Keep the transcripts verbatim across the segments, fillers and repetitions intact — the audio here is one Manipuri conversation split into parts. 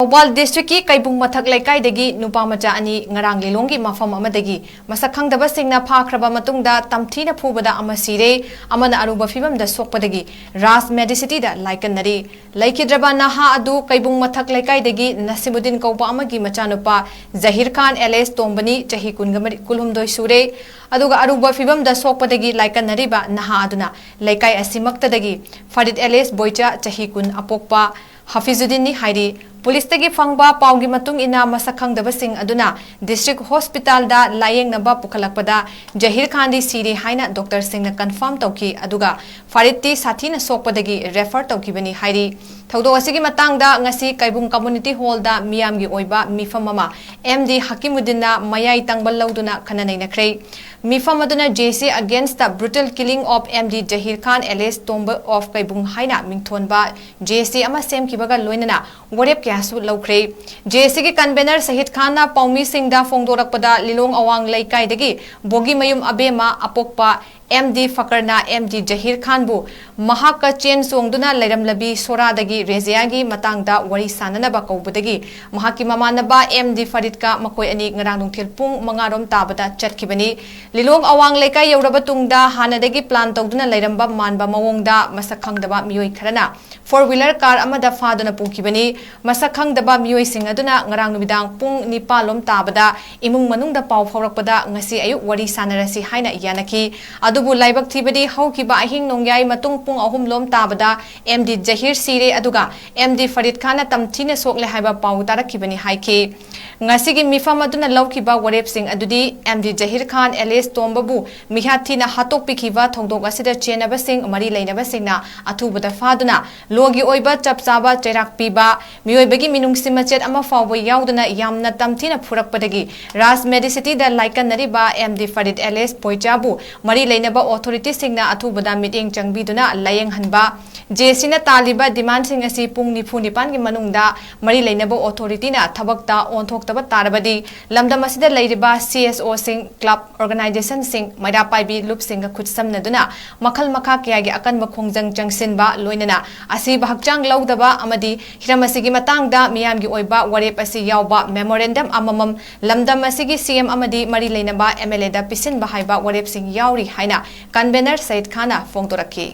ꯊꯧꯕꯥꯜ ꯗꯤꯁꯇ꯭ꯔꯤꯛꯀꯤ ꯀꯩꯕꯨꯡ ꯃꯊꯛ ꯂꯩꯀꯥꯏꯗꯒꯤ ꯅꯨꯄꯥ ꯃꯆꯥ ꯑꯅꯤ ꯉꯔꯥꯡ ꯂꯤꯂꯣꯡꯒꯤ ꯃꯐꯝ ꯑꯃꯗꯒꯤ ꯃꯁꯛ ꯈꯪꯗꯕꯁꯤꯡꯅ ꯐꯥꯈ꯭ꯔꯕ ꯃꯇꯨꯡꯗ ꯇꯝꯊꯤꯅ ꯐꯨꯕꯗ ꯑꯃ ꯁꯤꯔꯦ, ꯑꯃꯅ ꯑꯔꯨꯕ ꯐꯤꯕꯝꯗ ꯁꯣꯛꯄꯗꯒꯤ ꯔꯥꯖ ꯃꯦꯗꯤꯁꯤꯇꯤꯗ ꯂꯥꯏꯀꯠꯅꯔꯤ꯫ ꯂꯩꯈꯤꯗ꯭ꯔꯕ ꯅꯍꯥ ꯑꯗꯨ ꯀꯩꯕꯨꯡ ꯃꯊꯛ ꯂꯩꯀꯥꯏꯗꯒꯤ ꯅꯁꯤꯃꯨꯗꯤꯟ ꯀꯧꯕ ꯑꯃꯒꯤ ꯃꯆꯥꯅꯨꯄꯥ ꯖꯍꯤꯔ ꯈꯥꯟ ꯑꯦꯂꯦꯁ ꯇꯣꯝꯕꯅꯤ, ꯆꯍꯤ ꯀꯨꯟꯒ ꯃꯔꯤ, ꯀꯨꯟꯍꯨꯝꯗꯣꯏ ꯁꯨꯔꯦ꯫ ꯑꯗꯨꯒ ꯑꯔꯨꯕ ꯐꯤꯕꯝꯗ ꯁꯣꯛꯄꯗꯒꯤ ꯂꯥꯏꯀꯠꯅꯔꯤꯕ ꯅꯍꯥ ꯑꯗꯨꯅ ꯂꯩꯀꯥꯏ ꯑꯁꯤꯃꯛꯇꯗꯒꯤ ꯐꯔꯤꯗ ꯑꯦꯂꯦꯁ ꯕꯣꯏꯆꯥ, ꯆꯍꯤ ꯀꯨꯟ, ꯑꯄꯣꯛꯄ ꯍꯥꯐꯤꯖꯨꯗꯤꯟꯅꯤ ꯍꯥꯏꯔꯤ꯫ ꯄꯨꯂꯤꯁꯇꯒꯤ ꯐꯪꯕ ꯄꯥꯎꯒꯤ ꯃꯇꯨꯡ ꯏꯟꯅ ꯃꯁꯛ ꯈꯪꯗꯕꯁꯤꯡ ꯑꯗꯨꯅ ꯗꯤꯁꯇ꯭ꯔꯤꯛ ꯍꯣꯁꯄꯤꯇꯥꯜꯗ ꯂꯥꯌꯦꯡꯅꯕ ꯄꯨꯈꯠꯂꯛꯄꯗ ꯖꯍꯤꯔ ꯈꯥꯟꯗꯤ ꯁꯤꯔꯦ ꯍꯥꯏꯅ ꯗꯣꯛꯇꯔꯁꯤꯡꯅ ꯀꯟꯐꯥꯔꯝ ꯇꯧꯈꯤ, ꯑꯗꯨꯒ ꯐꯔꯤꯗꯇꯤ ꯁꯥꯊꯤꯅ ꯁꯣꯛꯄꯗꯒꯤ ꯔꯦꯐꯔ ꯇꯧꯈꯤꯕꯅꯤ ꯍꯥꯏꯔꯤ꯫ ꯊꯧꯗꯣꯛ ꯑꯁꯤꯒꯤ ꯃꯇꯥꯡꯗ ꯉꯁꯤ ꯀꯩꯕꯨꯡ ꯀꯝꯃꯨꯅꯤꯇꯤ ꯍꯣꯜꯗ ꯃꯤꯌꯥꯝꯒꯤ ꯑꯣꯏꯕ ꯃꯤꯐꯝ ꯑꯃ ꯑꯦꯝ ꯗꯤ ꯍꯀꯤꯃꯨꯗꯤꯟꯅ ꯃꯌꯥꯏ ꯇꯪꯕ ꯂꯧꯗꯨꯅ ꯈꯟꯅ ꯅꯩꯅꯈ꯭ꯔꯦ꯫ ꯃꯤꯐꯝ ꯑꯗꯨꯅ J C against the brutal killing of M D Jahir Khan alias Tomba of Kaibung ꯍꯥꯏꯅ ꯃꯤꯡꯊꯣꯟꯕ J C ꯑꯃ ꯁꯦꯝꯈꯤꯕꯒ ꯂꯣꯏꯅꯅ ꯋꯥꯔꯦꯞ ꯀꯌꯥꯁꯨ ꯂꯧꯈ꯭ꯔꯦ꯫ J C ꯒꯤ ꯀꯟꯚꯦꯅꯔ ꯁꯍꯤꯗ ꯈꯥꯟꯅ ꯄꯥꯎꯃꯤꯁꯤꯡꯗ ꯐꯣꯡꯗꯣꯔꯛꯄꯗ, ꯂꯤꯂꯣꯡ ꯑꯋꯥꯡ ꯂꯩꯀꯥꯏꯗꯒꯤ ꯕꯣꯒꯤꯃꯌꯨꯝ ꯑꯕꯦꯝꯃ ꯑꯄꯣꯛꯄ ꯑꯦꯝ ꯗꯤ ꯐꯀꯔꯅ ꯑꯦꯝ ꯗꯤ ꯖꯍꯤꯔ ꯈꯥꯟꯕꯨ ꯃꯍꯥꯛꯀ ꯆꯦꯟ ꯆꯣꯡꯗꯨꯅ ꯂꯩꯔꯝꯂꯕꯤ ꯁꯣꯔꯥꯗꯒꯤ ꯔꯦꯖꯤꯌꯥꯒꯤ ꯃꯇꯥꯡꯗ ꯋꯥꯔꯤ ꯁꯥꯅꯅꯕ ꯀꯧꯕꯗꯒꯤ ꯃꯍꯥꯛꯀꯤ ꯃꯃꯥꯟꯅꯕ ꯑꯦꯝ ꯗꯤ ꯐꯔꯤꯗꯀ ꯃꯈꯣꯏ ꯑꯅꯤ ꯉꯔꯥꯡ ꯅꯨꯡꯊꯤꯜ ꯄꯨꯡ ꯃꯉꯥ ꯔꯣꯝ ꯇꯥꯕꯗ ꯆꯠꯈꯤꯕꯅꯤ꯫ ꯂꯤꯂꯣꯡ ꯑꯋꯥꯡ ꯂꯩꯀꯥꯏ ꯌꯧꯔꯕ ꯇꯨꯡꯗ ꯍꯥꯟꯅꯗꯒꯤ ꯄ꯭ꯂꯥꯟ ꯇꯧꯗꯨꯅ ꯂꯩꯔꯝꯕ ꯃꯥꯟꯕ ꯃꯑꯣꯡꯗ ꯃꯁꯛ ꯈꯪꯗꯕ ꯃꯤꯑꯣꯏ ꯈꯔꯅ ꯐꯣꯔ ꯋꯤꯂꯔ ꯀꯥꯔ ꯑꯃꯗ ꯐꯥꯗꯨꯅ ꯄꯨꯈꯤꯕꯅꯤ꯫ ꯃꯁꯛ ꯈꯪꯗꯕ ꯃꯤꯑꯣꯏꯁꯤꯡ ꯑꯗꯨꯅ ꯉꯔꯥꯡ ꯅꯨꯃꯤꯗꯥꯡ ꯄꯨꯡ ꯅꯤꯄꯥꯟ ꯂꯣꯝ ꯇꯥꯕꯗ ꯏꯃꯨꯡ ꯃꯅꯨꯡꯗ ꯄꯥꯎ ꯐꯥꯎꯔꯛꯄꯗ ꯉꯁꯤ ꯑꯌꯨꯛ ꯋꯥꯔꯤ ꯁꯥꯟꯅꯔꯁꯤ ꯍꯥꯏꯅ ꯌꯥꯅꯈꯤ꯫ ꯑꯗꯨꯕꯨ ꯂꯥꯏꯕꯛ ꯊꯤꯕꯗꯤ ꯍꯧꯈꯤꯕ ꯑꯍꯤꯡ ꯅꯣꯡꯌꯥꯏ ꯃꯇꯨꯡ ꯄꯨꯡ ꯑꯍꯨꯝ ꯂꯣꯝ ꯇꯥꯕꯗ ꯑꯦꯝ ꯗꯤ ꯖꯍꯤꯔ ꯁꯤꯔꯦ, ꯑꯗꯨꯒ ꯑꯦꯝ ꯗꯤ ꯐꯔꯤꯗ ꯈꯥꯟꯅ ꯇꯝꯊꯤꯅ ꯁꯣꯛꯂꯦ ꯍꯥꯏꯕ ꯄꯥꯎ ꯇꯥꯔꯛꯈꯤꯕꯅꯤ ꯍꯥꯏꯈꯤ꯫ ꯉꯁꯤꯒꯤ ꯃꯤꯐꯝ ꯑꯗꯨꯅ ꯂꯧꯈꯤꯕ ꯋꯥꯔꯦꯞꯁꯤꯡ ꯑꯗꯨꯗꯤ ꯑꯦꯝ ꯗꯤ ꯖꯍꯤꯔ ꯈꯥꯟ ꯑꯦꯂꯦꯁ ꯇꯣꯝꯕꯕꯨ ꯃꯤꯍꯥꯠ ꯊꯤꯅ ꯍꯥꯠꯇꯣꯛꯄꯤꯈꯤꯕ ꯊꯧꯗꯣꯛ ꯑꯁꯤꯗ ꯆꯦꯟꯅꯕꯁꯤꯡ ꯃꯔꯤ ꯂꯩꯅꯕꯁꯤꯡꯅ ꯑꯊꯨꯕꯗ ꯐꯥꯗꯨꯅ ꯂꯣꯒꯤ ꯑꯣꯏꯕ ꯆꯞ ꯆꯥꯕ ꯆꯩꯔꯥꯛ ꯄꯤꯕ, ꯃꯤꯑꯣꯏꯕꯒꯤ ꯃꯤꯅꯨꯡꯁꯤ ꯃꯆꯦꯠ ꯑꯃ ꯐꯥꯎꯕ ꯌꯥꯎꯗꯅ ꯌꯥꯝꯅ ꯇꯝꯊꯤꯅ ꯐꯨꯔꯛꯄꯗꯒꯤ ꯔꯥꯖ ꯃꯦꯗꯤꯁꯤꯇꯤꯗ ꯂꯥꯏꯀꯠꯅꯔꯤꯕ ꯑꯦꯝ ꯗꯤ ꯐꯔꯤꯗ ꯑꯦꯂꯦꯁ ꯄꯣꯏꯆꯥꯕꯨ ꯃꯔꯤ ꯂꯩꯅꯕ ꯑꯣꯊꯣꯔꯤꯇꯤꯁꯤꯡꯅ ꯑꯊꯨꯕꯗ ꯃꯤꯠꯌꯦꯡ ꯆꯪꯕꯤꯗꯨꯅ ꯂꯥꯌꯦꯡꯍꯟꯕ꯫ ꯖꯦ ꯁꯤꯅ ꯇꯥꯜꯂꯤꯕ ꯗꯤꯃꯥꯟꯁꯤꯡ ꯑꯁꯤ ꯄꯨꯡ ꯅꯤꯐꯨ ꯅꯤꯄꯥꯟꯒꯤ ꯃꯅꯨꯡꯗ ꯃꯔꯤ ꯂꯩꯅꯕ ꯑꯣꯊꯣꯔꯤꯇꯤꯅ ꯊꯕꯛꯇ ꯑꯣꯟꯊꯣꯛꯇꯕ ꯇꯥꯔꯕꯗꯤ ꯂꯝꯗꯝ ꯑꯁꯤꯗ ꯂꯩꯔꯤꯕ ꯁꯤ ꯑꯦꯁ ꯑꯣꯁꯤꯡ, ꯀ꯭ꯂꯕ ꯑꯣꯔꯒꯅꯥꯏꯖꯦꯁꯟꯁꯤꯡ, ꯃꯩꯔꯥ ꯄꯥꯏꯕꯤ ꯂꯨꯞꯁꯤꯡꯒ ꯈꯨꯠꯁꯝꯅꯗꯨꯅ ꯃꯈꯜ ꯃꯈꯥ ꯀꯌꯥꯒꯤ ꯑꯀꯟꯕ ꯈꯣꯡꯖꯪ ꯆꯪꯁꯤꯟꯕ, ꯂꯣꯏꯅꯅ ꯑꯁꯤꯕ ꯍꯛꯆꯥꯡ ꯂꯧꯗꯕ ꯑꯃꯗꯤ ꯍꯤꯔꯝ ꯑꯁꯤꯒꯤ ꯃꯇꯥꯡꯗ ꯃꯤꯌꯥꯝꯒꯤ ꯑꯣꯏꯕ ꯋꯥꯔꯦꯞ ꯑꯁꯤ ꯌꯥꯎꯕ ꯃꯦꯃꯣꯔꯦꯟꯗꯝ ꯑꯃꯃꯝ ꯂꯝꯗꯝ ꯑꯁꯤꯒꯤ ꯁꯤ ꯑꯦꯝ ꯑꯃꯗꯤ ꯃꯔꯤ ꯂꯩꯅꯕ ꯑꯦꯝ ꯑꯦꯜ ꯑꯦꯗ ꯄꯤꯁꯤꯟꯕ ꯍꯥꯏꯕ ꯋꯥꯔꯦꯞꯁꯤꯡ ꯌꯥꯎꯔꯤ ꯍꯥꯏꯅ ꯀꯟꯚꯦꯅꯔ ꯁꯌꯤꯗ ꯈꯥꯟꯅ ꯐꯣꯡꯗꯣꯔꯛꯈꯤ꯫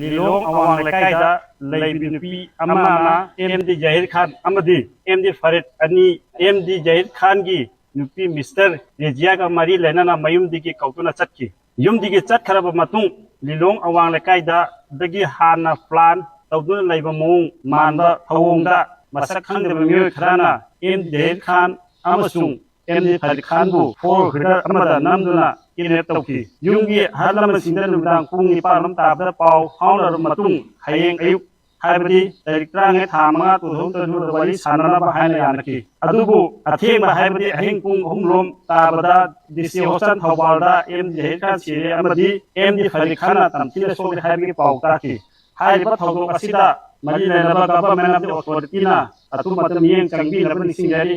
ꯂꯤꯂꯣꯡ ꯑꯋꯥꯡ ꯂꯩꯀꯥꯏꯗ ꯂꯩꯕꯤ ꯅꯨꯄꯤ ꯑꯃꯅ ꯑꯦꯝ ꯗꯤ ꯖꯍꯤꯔ ꯈꯥꯟ ꯑꯃꯗꯤ ꯑꯦꯝ ꯗꯤ ꯐꯔꯤꯗ ꯑꯅꯤ ꯑꯦꯝ ꯗꯤ ꯖꯍꯤꯔ ꯈꯥꯟꯒꯤ ꯅꯨꯄꯤ ꯃꯤꯁꯇꯔ ꯔꯦꯖꯤꯌꯥꯒ ꯃꯔꯤ ꯂꯩꯅꯅ ꯃꯌꯨꯝꯗꯒꯤ ꯀꯧꯗꯨꯅ ꯆꯠꯈꯤ꯫ ꯌꯨꯝꯗꯒꯤ ꯆꯠꯈ꯭ꯔꯕ ꯃꯇꯨꯡ ꯂꯤꯂꯣꯡ ꯑꯋꯥꯡ ꯂꯩꯀꯥꯏꯗꯒꯤ ꯍꯥꯟꯅ ꯄ꯭ꯂꯥꯟ ꯇꯧꯗꯨꯅ ꯂꯩꯕ ꯃꯑꯣꯡ ꯃꯥꯟꯕ ꯊꯧꯑꯣꯡꯗ ꯃꯁꯛ ꯈꯪꯗꯕ ꯃꯤꯑꯣꯏ ꯈꯔꯅ ꯑꯦꯝ ꯗꯤ ꯖꯍꯤꯔ ꯈꯥꯟ ꯑꯃꯁꯨꯡ ꯑꯦꯝ ꯗꯤ ꯐꯔꯤꯗ ꯈꯥꯟꯕꯨ ꯐꯣꯔ ꯋꯤꯂꯔ ꯑꯃꯗ ꯅꯝꯗꯨꯅ ꯀꯤꯗꯅꯦꯞ ꯇꯧꯈꯤ꯫ ꯌꯨꯝꯒꯤ ꯑꯍꯜ ꯂꯃꯟꯁꯤꯡꯗ ꯅꯨꯃꯤꯗꯥꯡ ꯄꯨꯡ ꯅꯤꯄꯥꯟ ꯔꯣꯝ ꯇꯥꯕꯗ ꯄꯥꯎ ꯐꯥꯎꯅꯔꯕ ꯃꯇꯨꯡ ꯍꯌꯦꯡ ꯑꯌꯨꯛ ꯍꯥꯏꯕꯗꯤ ꯇꯥꯔꯤꯛ ꯇꯔꯥꯃꯉꯥ ꯊꯥ ꯃꯉꯥ two thousand twenty four ꯗ ꯋꯥꯔꯤ ꯁꯥꯟꯅꯅꯕ ꯍꯥꯏꯅ ꯌꯥꯅꯈꯤ꯫ ꯑꯗꯨꯕꯨ ꯑꯊꯦꯡꯕ ꯍꯥꯏꯕꯗꯤ ꯑꯍꯤꯡ ꯄꯨꯡ ꯑꯍꯨꯝ ꯔꯣꯝ ꯇꯥꯕꯗ ꯗꯤ ꯁꯤ ꯍꯣꯁꯇꯦꯜ ꯊꯧꯕꯥꯜꯗ ꯑꯦꯝ ꯗꯤ ꯖꯍꯤꯔ ꯈꯥꯟ ꯁꯤꯔꯦ ꯑꯃꯗꯤ ꯑꯦꯝ ꯗꯤ ꯐꯔꯤꯗ ꯈꯥꯟꯅ ꯇꯝꯊꯤꯅ ꯁꯣꯛꯂꯦ ꯍꯥꯏꯕꯒꯤ ꯄꯥꯎ ꯇꯥꯈꯤ꯫ ꯍꯥꯏꯔꯤꯕ ꯊꯧꯗꯣꯛ ꯑꯁꯤꯗ ꯃꯔꯤ ꯂꯩꯅꯕ ꯒꯚꯔꯟꯃꯦꯟ ꯑꯃꯗꯤ ꯑꯣꯊꯣꯔꯤꯇꯤꯅ ꯑꯊꯨꯕ ꯃꯇꯝ ꯃꯤꯠꯌꯦꯡ ꯆꯪꯕꯤꯅꯕ ꯅꯤꯡꯁꯤꯡꯖꯔꯤ꯫